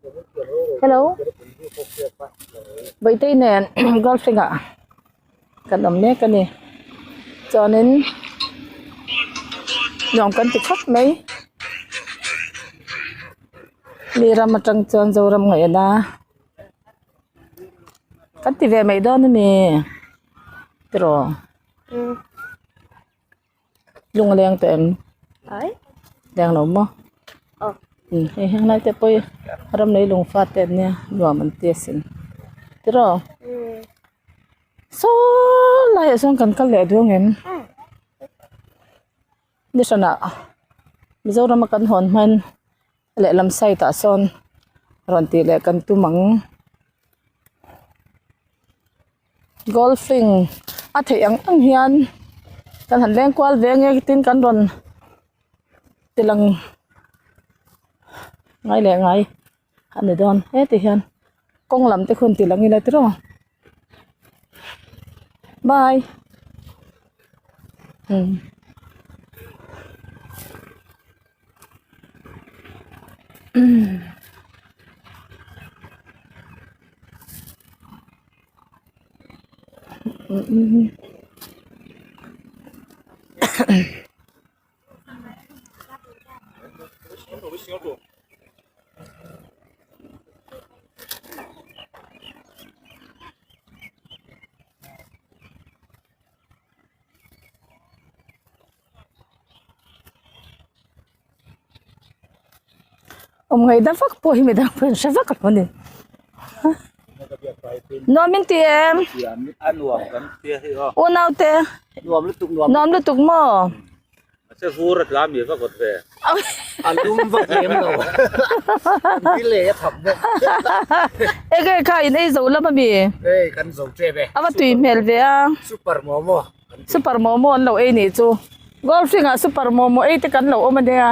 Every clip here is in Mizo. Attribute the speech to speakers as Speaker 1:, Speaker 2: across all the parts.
Speaker 1: Hello Bawihtei nen golfing ah kan awm mek a ni chuanin nuam kan ti khawp mai mi ram atang chuan Zoram ngaihna kan ti ve mai dawn a ni tiraw. Lung a leng tawh em? Leng lo maw? Hei heng lai te pawh hi ram lei lung fa te an nia nuam an ti asin tiraw? Saw laiah sawn kan kal leh duang em? Ni hranah Mizoram a kan hawn hman lehlam side ah sawn rawn tih leh kan tum ang. Golfing a theih ang ang hian kan han leng kual ve nge tin kan rawn ti lang ngai leh ngai a ni dawn heti hian kawng lam te khu an ti lang ila tiraw bye umm. Awm ngaih dang vak pawh hi midang pawh in hre vak lo a ni nuam in ti em unau te nuam lutuk maw enge kha in ei zo lam ami a va tui hmel ve a. Super momo an lo ei nih chu golfing ah super momo ei te kan lo awm ania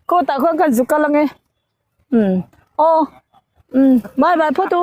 Speaker 1: kawt ah khuan kan zu kal ange umm aw umm bye bye phawt u.